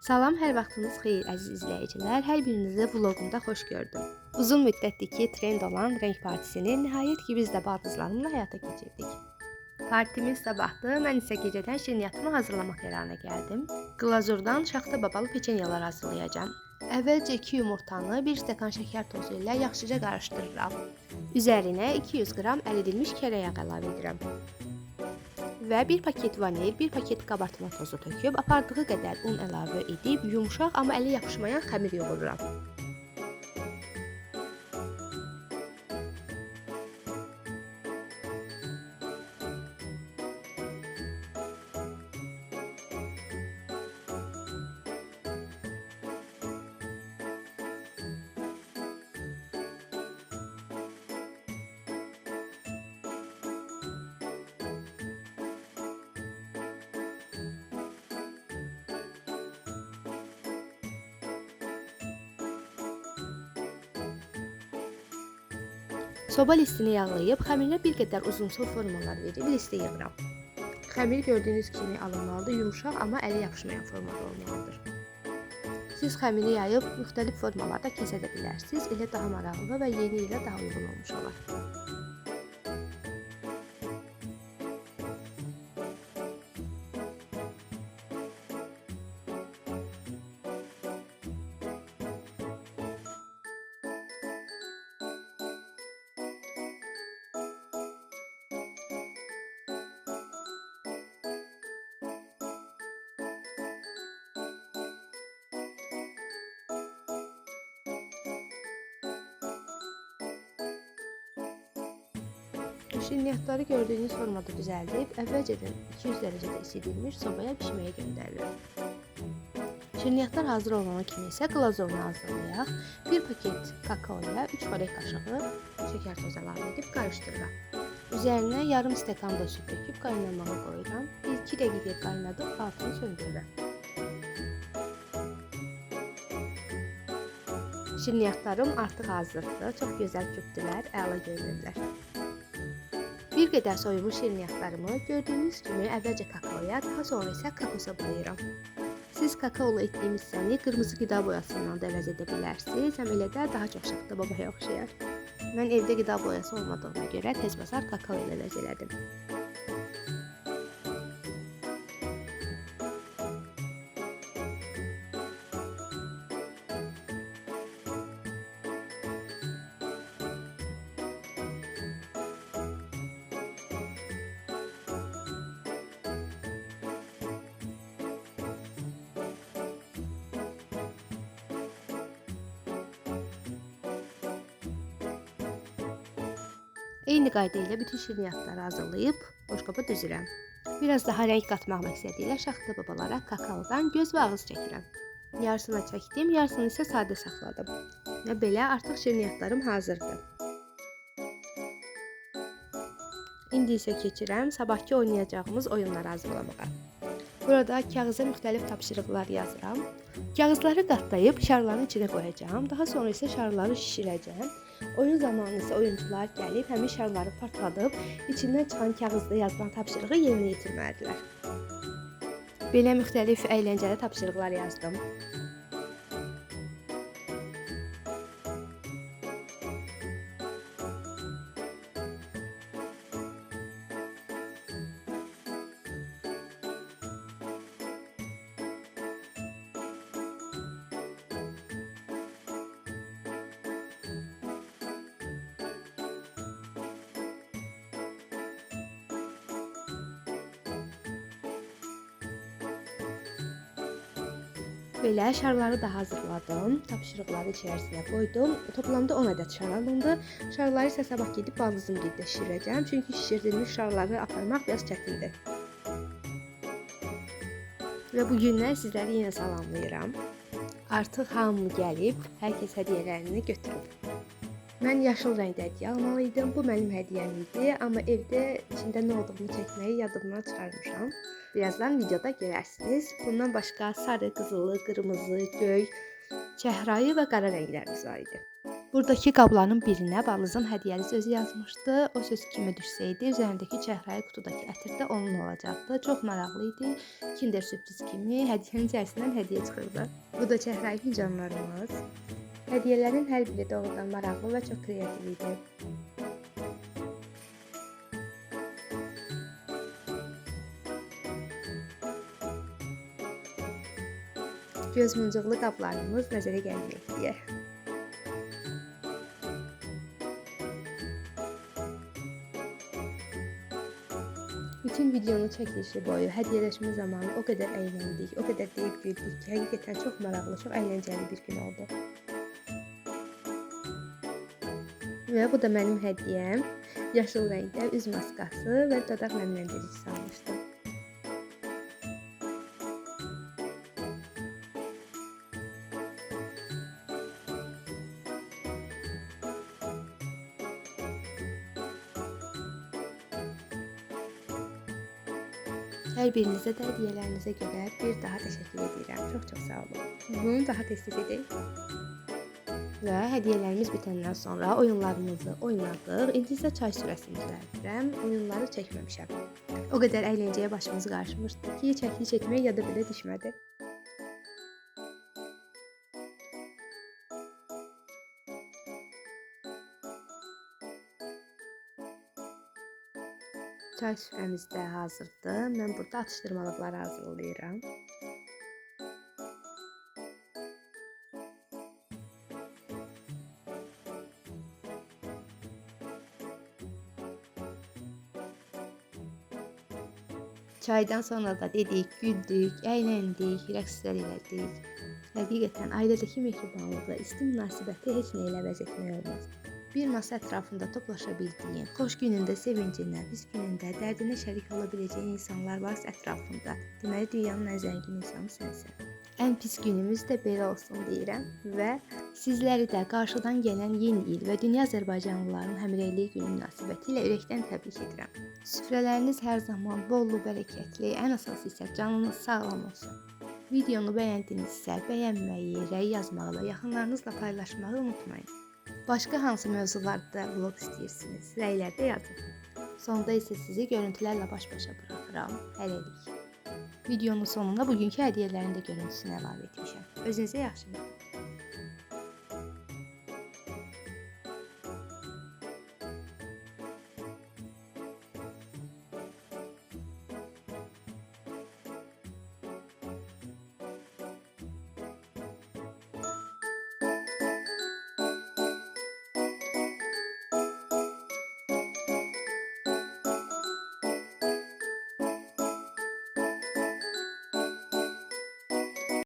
Salam, hər vaxtınız xeyir əziz izləyicilər. Hər birinizi vloqumda xoş gördüm. Uzun müddətdir ki, trend olan rəng partisini nəhayət ki, biz də baldızlarımla həyata keçirdik. Partimiz sabahdır, mən isə gecədən şirniyyatımı hazırlamaq qərarına gəldim. Glazurdan şaxta babalı peçenyalar hazırlayacağam. Əvvəlcə 2 yumurtanı 1 stəkan şəkər tozu ilə yaxşıca qarışdırıram. Üzərinə 200 qram əridilmiş kərə yağı əlavə edirəm. Və 1 paket vanil, 1 paket qabartma tozu töküb, apardığı qədər un əlavə edib, yumşaq amma ələ yapışmayan xəmir yoğururam. Soba listini yağlayıb, xəmirinə bir qədər uzunsov formalar verib listi yığıram. Xəmir gördüyünüz kimi alınmalıdır, yumşaq amma ələ yapışmayan formada olmalıdır. Siz xəmiri yayıb müxtəlif formalarda kəsə də bilərsiniz. Elə daha maraqlı və yeni ilə daha uyğun olmuş olar. Şirniyyatları gördüyünüz formada düzəldib, əvvəlcədən 200 dərəcədə isidilmiş sobaya bişməyə göndərirəm. Şirniyyatlar hazır olana kimi isə glazurunu hazırlayaq. 1 paket kakaoya 3 xörək qaşığı şəkər tozu əlavə edib qarışdırıram. Üzərinə yarım stəkan da süd töküb qaynamağa qoyuram. 1-2 dəqiqə qaynadıb altını söndürürəm. Şirniyyatlarım artıq hazırdır. Çox gözəl küpdülər, əla görünürlər. Bir qədər soyumuş şirniyyatlarımı gördüyünüz kimi əvvəlcə kakaoya, daha sonra isə kokosa bulayıram. Siz kakaolu etdiyimiz hissəni qırmızı qida boyasından da əvəz edə bilərsiniz. Həm elə də daha çox şaxta babaya oxşayar. Mən evdə qida boyası olmadığına görə tez bazar kakao ilə əvəz elədim. Eyni qayda ilə bütün şirniyyatları hazırlayıb boşqaba düzürəm. Biraz daha rəng qatmaq məqsədi ilə şaxta babalara kakaodan göz və ağız çəkirəm. Yarısına çəkdim, yarısını isə sadə saxladım. Və belə artıq şirniyyatlarım hazırdır. İndi isə keçirəm sabahki oynayacağımız oyunları hazırlamağa. Burada kağıza müxtəlif tapşırıqlar yazıram. Kağızları qatlayıb şarların içinə qoyacağam. Daha sonra isə şarları şişirəcəm. Oyun zamanı isə oyuncular gəlib həmin şarları partladıb içindən çıxan kağızda yazılan tapşırığı yerinə yetirməlidirlər. Belə müxtəlif əyləncəli tapşırıqlar yazdım. Belə şarları da hazırladım. Tapşırıqları içərisinə qoydum. Toplamda 10 ədəd şar alındı. Şarları isə sabah gedib baldızım gedib şişirəcəm. Çünki şişirdilmiş şarları aparmaq biraz çətindir. Və bu gündən sizləri yenə salamlayıram. Artıq hamı gəlib, hər kəs hədiyyələrini götürüb. Mən yaşıl rəngdə hədiyyə almalı idim. Bu mənim hədiyyəm idi, amma evdə içində nə olduğunu çəkməyi yadımdan çıxarmışam. Birazdan videoda görərsiniz. Bundan başqa sarı, qızılı, qırmızı, göy, çəhrayı və qara rənglərimiz var idi. Buradakı qabların birinə baldızım hədiyyəli sözü yazmışdı. O söz kimə düşsəydi, üzərindəki çəhrayı qutudakı ətir də onun olacaqdı. Çox maraqlı idi. Kinder sürpriz kimi hədiyyənin içərisindən hədiyyə çıxırdı. Bu da çəhrayı fincanlarımız. Hədiyyələrin hər biri doğrudan maraqlı və çox kreativ idi. Göz muncuqlu qablarımız nəzərə gəlməyək deyə. Bütün videonun çəkilişi boyu hədiyyələşmə zamanı o qədər əyləndik, o qədər deyib güldük ki, həqiqətən çox maraqlı, çox əyləncəli bir gün oldu. Və bu da mənim hədiyyəm. Yaşıl rəngdə üz maskası və dodaq nəmləndiricisi almışdım. Hər birinizə də hədiyyələrinizə görə bir daha təşəkkür edirəm. Çox-çox sağ olun. Bunu daha tez-tez edək. Və hədiyyələrimiz bitəndən sonra oyunlarımızı oynadıq. İndi isə çay sürəsini düzəldirəm. Oyunları çəkməmişəm. O qədər əyləncəyə başımız qarışmışdı ki, çəkiliş etmək yada belə düşmədi. Çay süfrəmiz də hazırdır. Mən burada atışdırmalıqları hazırlayıram. Çaydan sonra da dedik, güldük, əyləndik, rəqslər elədik. Həqiqətən ailədəki mehribanlığı, isti münasibəti heç nə ilə əvəz etmək olmaz. Bir masa ətrafında toplaşa bildiyin, xoş günündə sevincinə, pis günündə dərdinə şərik ola biləcəyin insanlar varsa ətrafında, deməli dünyanın ən zəngin insanı sənsən. Ən pis günümüz də belə olsun deyirəm və sizləri də qarşıdan gələn yeni il və dünya Azərbaycanlıların həmrəylik günü münasibətilə ürəkdən təbrik edirəm. Süfrələriniz hər zaman bollu, bərəkətli, ən əsası isə canınız sağlam olsun. Videonu bəyəndinizsə bəyənməyi, rəy yazmağı və yaxınlarınızla paylaşmağı unutmayın. Başqa hansı mövzularda vlog istəyirsiniz? Rəylərdə yazın. Sonda isə sizi görüntülərlə baş-başa buraxıram. Hələlik. Videonun sonunda bugünkü hədiyyələrin də görüntüsünü əlavə etmişəm. Özünüzə yaxşı baxın.